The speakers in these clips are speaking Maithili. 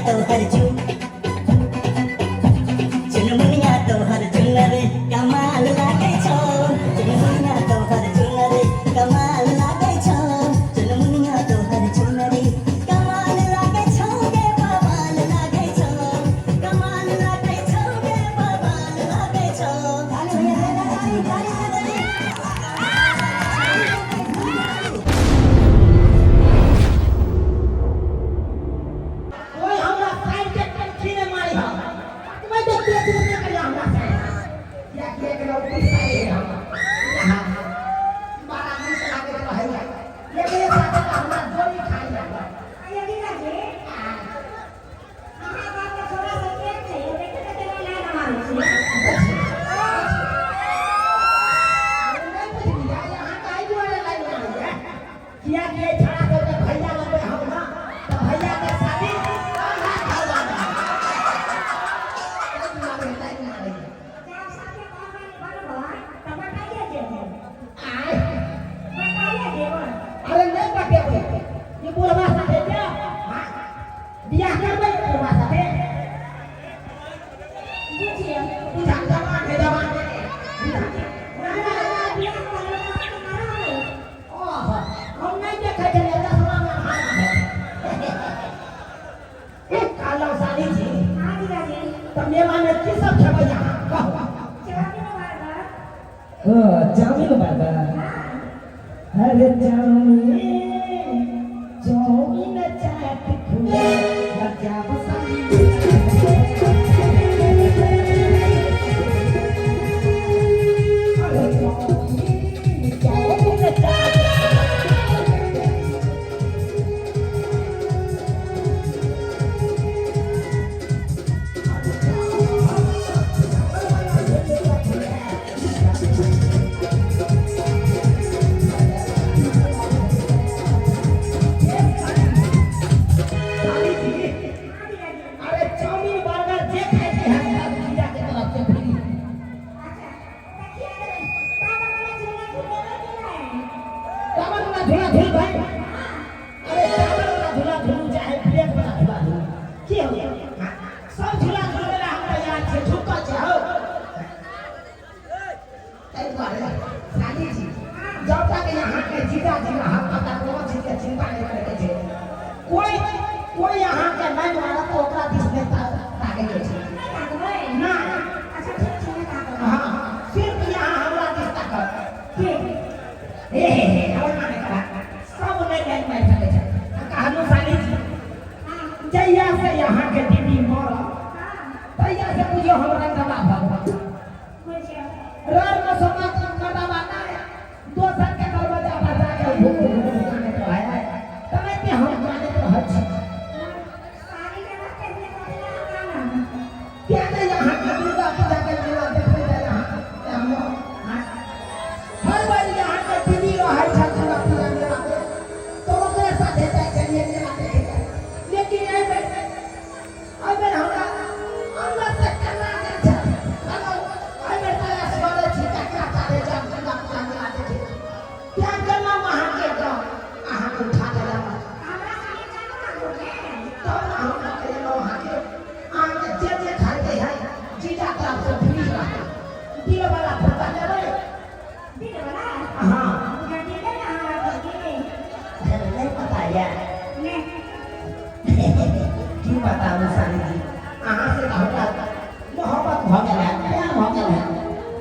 तोहर चु चुनमुनिया तोहर चुनर कमाल लागै छौ चुनमुनिया तोहर चुनर कमाल लागै छौ चुनमुनिया तोहर चुनरी कमाल लागै छौ गे बवाल लागै छौ कमाल लागै छौ गे बवाल लागै छौ। ताली भैया, ताली, ताली, ताली। कोई हमरा साइड के कनखी ने मारी हम मैं देखते दूर नहीं करिया हमरा साइड किया किया के लोग गुस्सा है हम हां बड़ा नीक लागैत रहैया लेकिन एक साथे तऽ हमरा गोली खाइ जा। आइयो जीजाजी, अहाँ बाप के छोरा सब केहन छै यौ? देखियौ तऽ केना लाइन मारै छै। नहीं बुझलियै अहाँ काहे दुआरे लाइन मारैया किया किया छड़ा सबके भैया लगबै हम ना तऽ भैया के शादी हमरा करवा देब। ताहि दुआरे लाइन मारैया। जब साथे घरवाली बनबै तऽ बताइए जेबै। आय बताइए जेबै। अरे नहीं बतेबै ई बुढ़वा साथे जा हाँ बियाह करबै ई बुढ़वा साथे। बुझियौ। बुझा जवान है जवान है बुझा। बियाह करबै तऽ अहाँके मरबै। ओह हम नहीं देखै छलियै चश्मा मे अन्हार है। एक कहलहुँ साली जी। हाँ जीजाजी। तऽ मेला मे की सब खेबै अहाँ कहू। Chowmein burger. ओ चाउमीन बर्गर। हाँ। अरे चाउमीन चाउमीन चाट खुआ जाब साली। अरे चाउमीन चाउमीन चाट साली जी। हाँ जीजाजी। अरे चाउमीन बर्गर जे खाइ छै है सब जीजा के तरफ से फ्री। अच्छा, तऽ खिया देबै। टावर वाला झूला झूलेबै कि नहि? टावर वाला झूला झूल भाई। अरे टावर वाला झूला झूलू चाहे ब्रेक वाला झूला झूलू की हो हाँ, सब झूला झूलबै ला हम तैयार छियै झुकल छै हौ। ताहि दुआरे साली जी जब तक यहाँ के जीजा जी रहत तब तक कोनो चीज के चिंता नहि करे के छै। कोई कोई यहाँ के नहि मारत तऽ ओकरा दिस नहि ताकै के छै। नहि ताकबै? नहि। अच्छा, ठीक छै, नहि ताकबै। हाँ सिर्फ यहाँ हमरा दिस ताकत। ठीक। हे हे हे हमरा नहि करा सब नहि लाइन मारि सकै छै। आ कहलहुँ साली जी हाँ। जहिया से यहाँ के दीदी मरल तहिया से बुझियौ हम रंगवा भऽ गेल। बुझियौ। रर में समाज मर्दाबा नहि दोसर के दरवाजा पर जाके भूख भूख कानैत रहै तनाहिते हम कानैत रहै छी। साड़ी के रहते हुए कथी लए कानब? किया नहि यहाँ के दुर्गा पूजा के मेला देखबै तऽ यहाँ हम हाँ, हर बार यहाँ के दीदी रहै छल दुर्गा पूजा मेला मे तऽ ओकरे साथे जाइ छलियै मेला देखै लए। लेकिन एहि बेर हमरा अंदर से केना गेल छल कहलहुँ एहि बेर तऽ असगरे छी ककरा साथे जायब दुर्गा पूजा मेला देखे तें गेलहुँ अहाँके गाँव अहाँके उठा के लाबऽ। हमरा संगे चलू ने घूमे। तब ने हम लऽ के एलहुँ अहाँके अहाँके जे जे खाइके है जीजा तरफ से फ्री रहतै। दिल वाला फुटका लेबै? दिल वाला? हाँ। बुझा दिले ने हमरा सबके। नहीं पता ये। नहि। की बताबू साली जी अहाँ से तऽ हमरा मोहब्बत भऽ गेल है प्यार भऽ गेल है।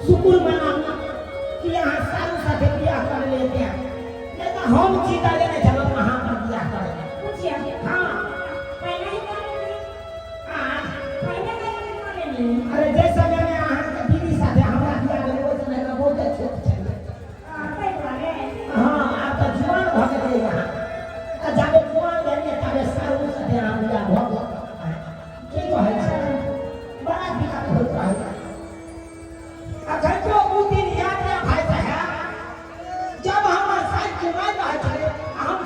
शुक्र मना कि अहाँ सारू साथे बियाह कर लेते हैं नहीं तऽ हम जीता लेने छलहुँ अहाँ पर बियाह करे। बुझियौ। हाँ। पहिने ही कऽ लेली। आ पहिने कहियो कऽ लेली। अरे जे समय में अहाँ के दीदी साथे हमरा बियाह भेल ओहि समय में बहुते छोट छलियै। हँ, ताहि दुआरे। हाँ आब तऽ जुआन भऽ गेलियै अहाँ आ जाबे जुआन भेलियै ताबे सारू साथे अहाँ बियाह भऽ गेल। की कहै छी बड़ा दिक्कत होइत रहैया। अखन तो उ दिन याद यऽ भाई साहेब जब हमर साइड कुमार रहै छलै आ हम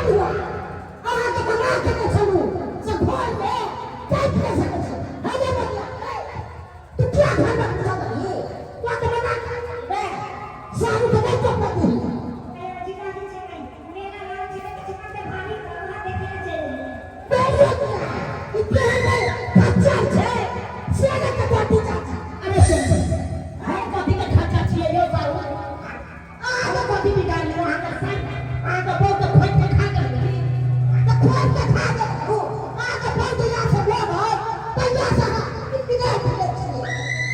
हुआ अहाँके मना केने छलहुँ से घरमे काटि नहि सकै छै। है रे बतिया, तू किया घरमे घुसा देलही? तोरा तऽ मना केने छलहुँ ने, सारू के नहि चौपा दही। बेरियो किया? ई केहन रे खच्चर छै से ने कतौ टीचा छै। अरे सुन, हम कथी के खच्चर छियै यौ सारू? अहाँके कथी बिगाड़लियै? अहाँके साइड अहाँके बहुत खोटि के खा गेल की? तऽ खोटि के खा गेल हूँ। अहाँके बहुत जहिया से मोन है तहिया से अहाँ बिगाड़ि देने छियै।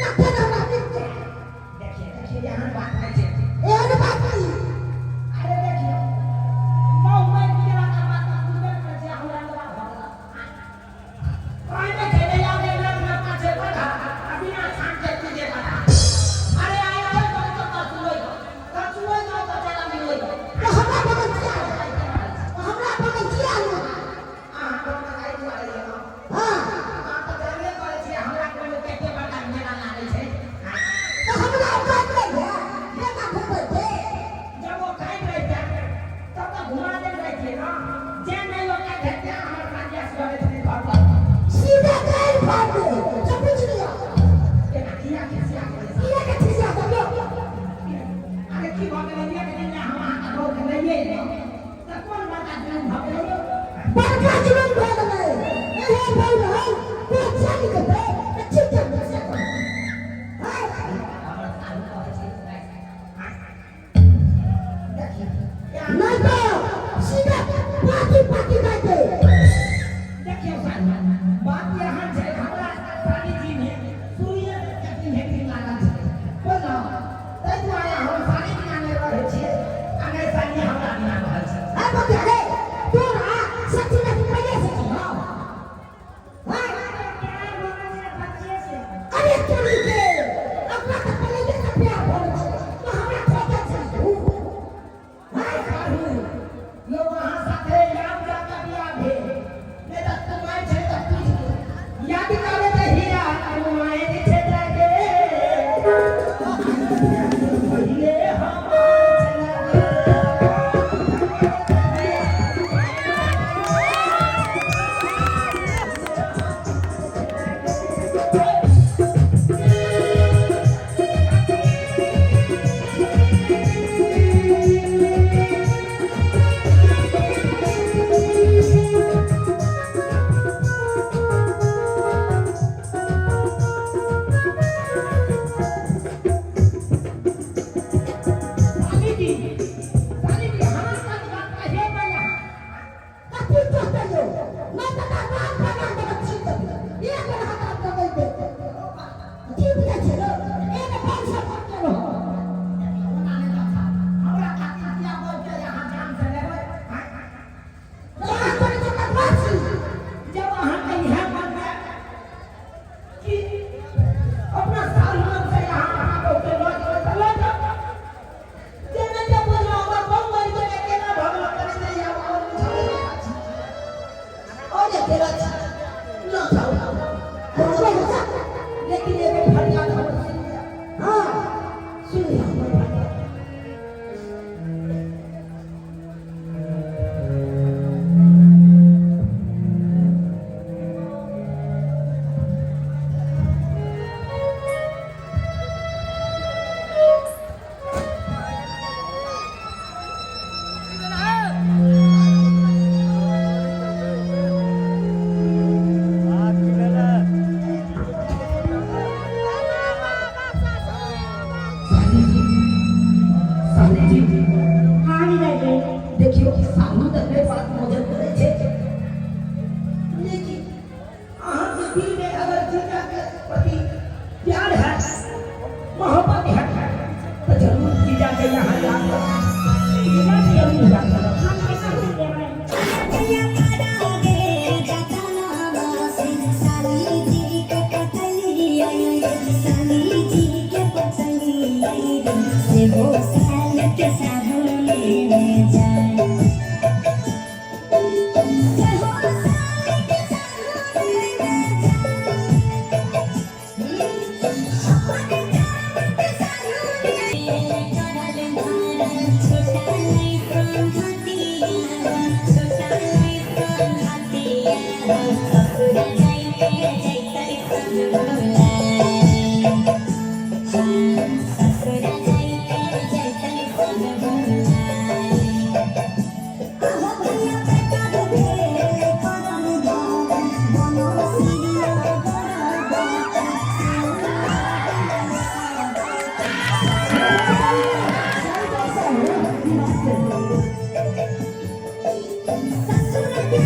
कखन हमरा नीक छै? देखिए देखिए, एहन बात नहि छै। एहन बात की? अरे देखियौ, मौ मरि गेला के बाद तऽ बुझबे ने करै छियै, हमरा लगा भऽ गेल। कहने छै नैया गे नाम नपा छै बड़ा आ बिना छान के पूजे बड़ा। अरे आइ आइ गाँव तऽ कसुए गाँव, कसुए गाँव तऽ चला मिलुए गाँव। तऽ हमरा बगल किया आयल? हमरा बगल किया आयल? अहाँ गाँव तऽ एहि दुआरे एलहुँ। हँ, अहाँ तऽ जानबे करै छियै हमरा गाँवमे कते बड़का मेला लागै छै। तऽ हमरा औकात नहि है मेला घुमबैके? जब ओ काटि रहितै तब तऽ घुमा देल रहितियै ने। जे नहि औकात हेतै हमर सालिया सुअरे छथिन घर पर। सीधे गाड़ि फाड़ दे, से बुझि लिअ। केना किया खिसिया गेलै? किया के खिसिया गेलियौ? अरे की भऽ गेलै? एक दिन हम अहाँके गाँवके नहिए एलहुँ तऽ कोन बड़का जुलुम भऽ गेलै यौ? बड़का जुलुम भऽ गेलै। एहे भऽ रहल कोन चलि जेतै तऽ चिन्ता नहि से करू। हमर सालू कहै छै नहि तऽ सीधा पाकी पाकी गाय दे। देखियौ सालू, बात एहन छै, हमरा साली जी मे शुरुए से चैटिंग हेटिंग लागल छै, बुझलहुँ? ताहि दुआरे हम साली बिना नहि रहै छियै आ नहि साली हमरा बिना रहै छै। है बतिया रे, तोरा सच्ची में पहिले से छौ। अरे तोरी के, अपना तऽ पहिले से प्यार भऽ छै तो हमरा ठोकै छै। हाय साहू, यौ अहाँ साथे याद जाके बियाह भेल, नहि तऽ कुमारि छै तऽ पूछि लियौ। याद करे तऽ हीरा कुमारि छै जागे, पहिले हमार छला गे। साली जी, साली जी, हमर बात बात कहियो नहि अहाँ। कथी कहते यौ? नहि तऽ नाम बना देबै, छीन देबै। एक बेर हाथ आब नहि दे। की बुझै छै यौ? एक पाँच सौ पकड़े रहो। हमरा खातिर किया बोलते अहाँ जान से लेबै? अहाँ करै छै बदमाशी। जब अहाँके इएह मन में कि अपना साल मन से यहाँ अहाँ बहुते लऽ जेबै तऽ लऽ जाउ। जे नहि जे बुझलहुँ, हमर बहु मरि गेलै, केना भऽ गेल करै नहि आब आओर बुझल अछि और अकेला छी, न जाउ, लेकिन एगो फरियाद हमर सुनि लिअ। हाँ, सुनि लिअ हमर फरियाद। साली जी, साली जी। हाँ जीजाजी। देखियौ, सालू तऽ नहि बात मोजर करै छै, लेकिन अहाँके दिल में अगर जीजा के प्रति प्यार है, मोहब्बत है, तो जरूर जीजा के यहाँ याद करो, जीजा के जरूर याद करो। हम केना भूल जेबै? ससुर के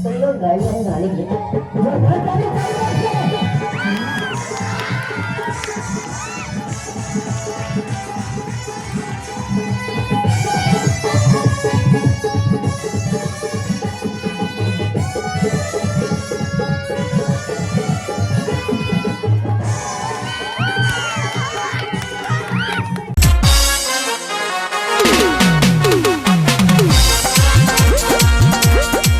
तैयो गाड़ी है गाड़ी। जो घर गाड़ी चल रहल छै।